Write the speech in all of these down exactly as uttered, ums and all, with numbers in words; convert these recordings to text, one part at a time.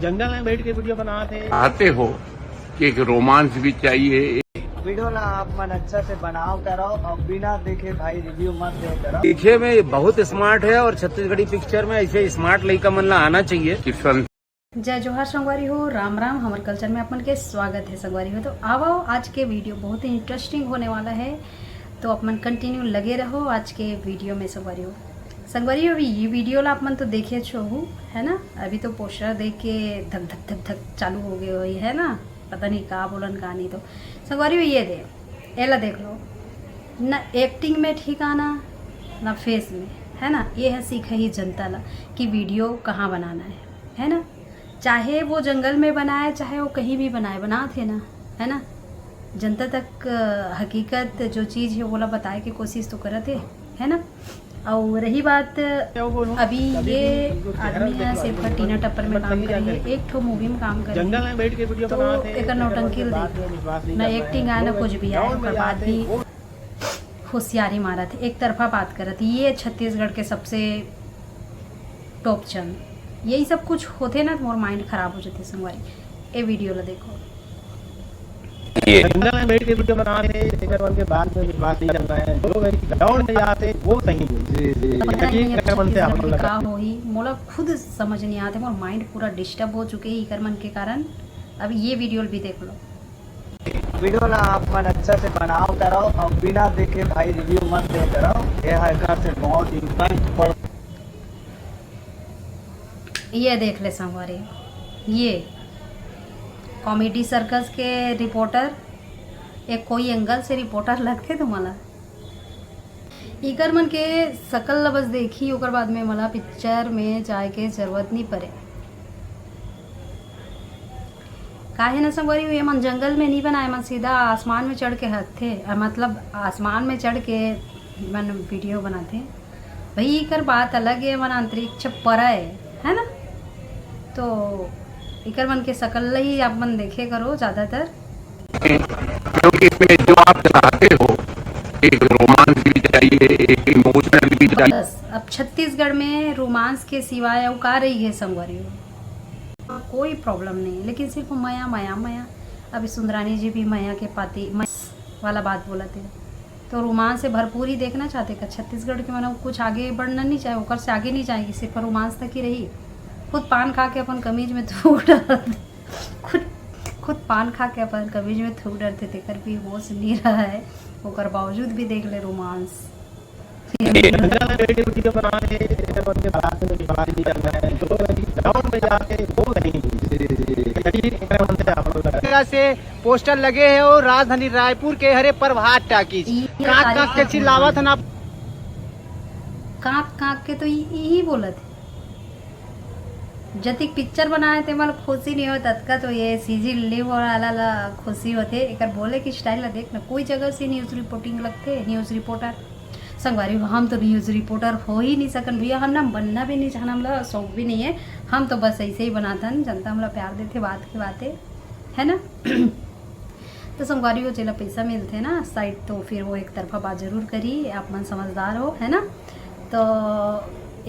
जंगल में बैठ के वीडियो बनाते हैं। चाहते हो कि एक रोमांस भी चाहिए। वीडियो ला आप मन अच्छा से बनाव करो और बिना देखे भाई रिव्यू मत दे करो। दिखे में बहुत स्मार्ट है और छत्तीसगढ़ी पिक्चर में ऐसे स्मार्ट लड़का मन ला आना चाहिए। जय जोहार संगवारी हो, राम राम। हमर कल्चर में आप मन के स्वागत है संगवारी हो। तो आवो, आज के वीडियो बहुत ही इंटरेस्टिंग होने वाला है, तो आप मन कंटिन्यू लगे रहो आज के वीडियो में संगवारी हो। संगवारी हो, अभी ये वीडियो ला आप मन तो देखे छो हु, है ना? अभी तो पोस्टर देख के धक धक धक धक चालू हो गए होई, है ना? पता नहीं का बोलन का नहीं। तो संगवारी हो, ये दे, एला देख लो, ना एक्टिंग में ठिकाना, ना फेस में, है ना? ये है सीख ही जनता ला कि वीडियो कहाँ बनाना है, है ना? चाहे वो जंगल में बनाए, चाहे वो कहीं भी बनाए, बनात हे ना, है ना? जनता तक अ, हकीकत जो चीज़ है, वोला बताए के कोशिश तो करत हे, है ना? और रही बात, अभी ये आदमी है सिर्फ टीना टप्पर में काम करे है, एक ठो मूवी में काम करे है, तो एकर नौटंकी ल देख, ना एक्टिंग आए ना कुछ भी आए, ओकर बाद भी होशियारी मारत है, एक तरफा बात करत है। ये छत्तीसगढ़ के सबसे टॉप चैनल, यही सब कुछ होते ना तो मोर माइंड खराब हो जाते संगवारी। ए वीडियो ला देखो। जंगल में बैठ के वीडियो बनाते हैं, एकर मन के बात में विश्वास नहीं करना है। जो व्यक्ति ग्राउंड में जाते, वो सही बोलते। पता नहीं अब एकर मन से छत्तीसगढ़ आप में लोग का होही, मोला खुद समझ नहीं आते, मोर माइंड पूरा डिस्टर्ब हो चुके है इकर मन के कारण। अब ये वीडियो भी देख लो। वीडियो ला आप मन अच्छा से बनाव करो और बिना देखे भाई रिव्यू मत दे करो। ये है घर से बहुत इम्पैक्ट पड़ ये देख ले संगवारी, ये कॉमेडी सर्कस के रिपोर्टर, एक कोई एंगल से रिपोर्टर लगथे तुम्हाला। इकर मन के शकल ला बस देखी, ओकर बाद में मला पिक्चर में जाए के जरूरत नहीं पड़े। काहे न संगवारी हो, ये मन जंगल में नहीं बनाए, मन सीधा आसमान में चढ़ के हंसथे, अ, मतलब आसमान में चढ़ के मन वीडियो बनाथे। भाई इकर बात अलग है, मन अंतरिक्ष पर है, है ना? तो इकर मन के शकल ही आप मन देखे करो ज़्यादातर। क्योंकि इसमें जो आप चाहते हो, एक रोमांस भी चाहिए, एक इमोशनल भी चाहिए। बस अब छत्तीसगढ़ में रोमांस के सिवाय अउ का रही है संगवारी हो? कोई प्रॉब्लम नहीं है, लेकिन सिर्फ मया मया मया। अभी सुंदरानी जी भी मया के पाती मया वाला बात बोलत है, तो रोमांस से भरपूर ही देखना चाहते का? छत्तीसगढ़ के मन कुछ आगे बढ़ना नहीं चाहे, ओकर से आगे नहीं जाएगी, सिर्फ रोमांस तक ही रही। खुद पान खा के अपन कमीज में थूक डालत, खुद खुद पान खा के अपन कमीज में थूक डालते, तेकर भी होश नहीं रहा है, ओकर बावजूद भी देख ले रोमांस। जंगल में बैठ के वीडियो बनाते हैं, एकर मन के बात में विश्वास नहीं करना है। जो व्यक्ति ग्राउंड में जाते, वो सही बोलते। एकर मन से आप लोग जगह से पोस्टर लगे है और राजधानी रायपुर के हरे प्रभात टाकीज। ये कांक सारी कांक के चिल्लावत है ना। कांक कांक के तो इ- इही बोलत है। जतिक पिक्चर बनाए ते मन खुशी नहीं होत, अतका तो ये सीजी लिव वाला ला खुशी होते। एकर बोले की स्टाइल ला देख ना, कोई जगह से न्यूज़ रिपोर्टिंग लगते, न्यूज़ रिपोर्टर। संगवारी हो, हम तो न्यूज़ रिपोर्टर हो ही नहीं सकन भैया, हम ना बनना भी नहीं चाहना, हमला शौक भी नहीं है। हम तो बस ऐसे ही बनाथन, जनता हमला प्यार देते, बात की बातें, है ना? तो संगवारी हो, जेला पैसा मिलथे ना साइड, तो फिर वो एक तरफा बात जरूर करी। आप मन समझदार हो, है ना? तो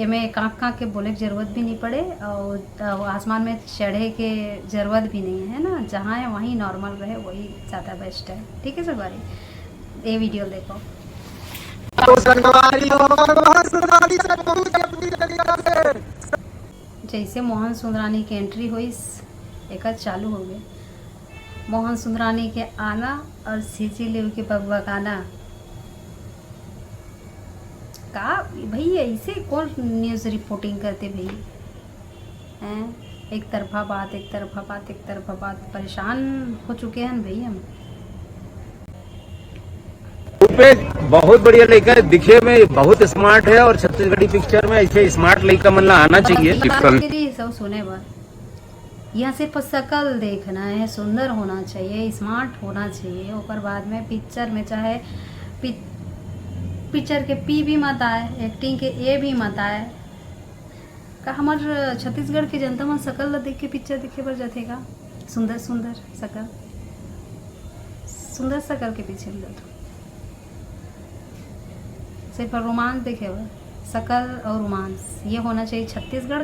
एमे कांक कांक के बोले के जरूरत भी नहीं पड़े और, और आसमान में चढ़े के जरूरत भी नहीं है ना। जहाँ है वहीं नॉर्मल रहे, वही ज़्यादा बेस्ट है। ठीक है संगवारी, ये वीडियो देखो। जैसे मोहन सुंदरानी के एंट्री होइस, एकर चालू हो गए मोहन सुंदरानी के आना और सीजी लिव के बकबकाना। का भाई, ऐसे कौन न्यूज़ रिपोर्टिंग करते भाई? हैं, एक तरफा बात, एक तरफा बात, एक तरफा बात, परेशान हो चुके हैं भाई हम। भूपेश बहुत बढ़िया लड़का है, दिखे में बहुत स्मार्ट है और छत्तीसगढ़ी पिक्चर में ऐसे स्मार्ट लड़का मन ला आना चाहिए। बात के लिए सब सुने बर, यहाँ सिर्फ शकल देखना है, सुंदर होना चाहिए, स्मार्ट होना चाहिए। ओकर बाद में पिक्चर में चाहे पि-, पिक्चर के पी भी मत आए, एक्टिंग के ए भी मत आए। का हमर छत्तीसगढ़ के जनता मन शकल ला देख के पिक्चर देखे बर जाथे का? सुंदर सुंदर शकल, सुंदर शकल के पीछे में जाथो। सिर्फ रोमांस देखे बर, शकल और रोमांस, ये होना चाहिए। छत्तीसगढ़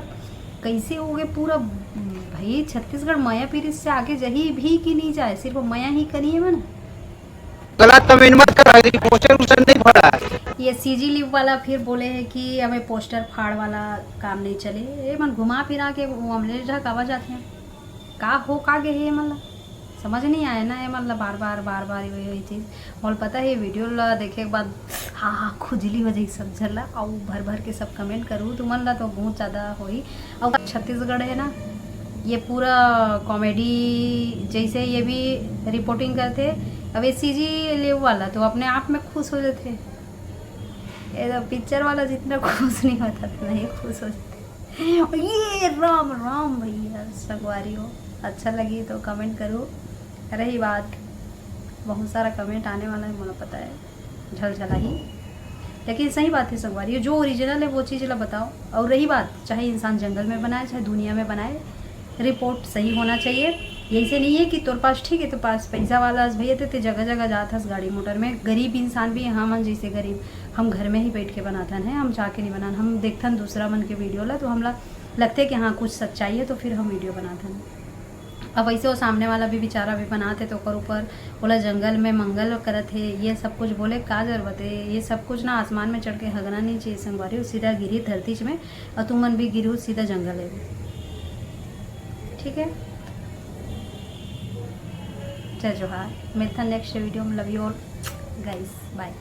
कैसे हो गए, पूरा भाई, छत्तीसगढ़ मया पीरित से आगे जही भी कि नहीं जाए, सिर्फ मया ही करिए मन। गलत कमेंट मत करा, पोस्टर उस्टर नहीं फड़ा। ये सीजी लिव वाला फिर बोले है कि हमें पोस्टर फाड़ वाला काम नहीं चले। ये मन घुमा फिरा के वो अमलेश झा कावा जाते हैं, का हो का गए है ये मन ला? समझ नहीं आया ना ये मन ला, बार बार बार बार वही वही चीज। मोला पता है वीडियो ला देखे के बाद हाँ हाँ खुजली हो जाई सब झन ला। अउ भर भर के सब कमेंट करू तुमन ला तो बहुत ज्यादा होही। अउ छत्तीसगढ़ है ना, ये पूरा कॉमेडी जैसे ये भी रिपोर्टिंग करते। अब ये सीजी लिव वाला तो अपने आप में खुश हो जाते। ये तो पिक्चर वाला जितना खुश नहीं होता था ना, ये खुश हो जाते। ये राम राम भैया संगवारी हो, अच्छा लगी तो कमेंट करो। रही बात बहुत सारा कमेंट आने वाला है, मोला पता है, झलझला ही। लेकिन सही बात है संगवारी, जो ओरिजिनल है वो चीज़ ला बताओ। और रही बात, चाहे इंसान जंगल में बनाए, चाहे दुनिया में बनाए, रिपोर्ट सही होना चाहिए। यही से नहीं है कि तोर पास, ठीक है, तोर पास पैसा वाला हस भैया, ते, ते जगह जगह जात हस गाड़ी मोटर में। गरीब इंसान भी, हम हन जैसे गरीब, हम घर में ही बैठ के बनाथन है, हम जाके नहीं बनान। हम देखथन दूसरा मन के वीडियो ला तो हमला लगथे कि हाँ कुछ सच्चाई है, तो फिर हम वीडियो बनाथन। अब वैसे वो सामने वाला भी बेचारा भी बनाथे तो ओकर ऊपर ओला जंगल में मंगल करत हे, ये सब कुछ बोले का जरूरत है? ये सब कुछ ना आसमान में चढ़ के हगना नहीं चाहिए संगवारी, सीधा गिरी धरती में। और तुमन भी गिरू सीधा जंगल है। ठीक है, जय जोहार, मिलता नेक्स्ट वीडियो में। Love you all guys, bye।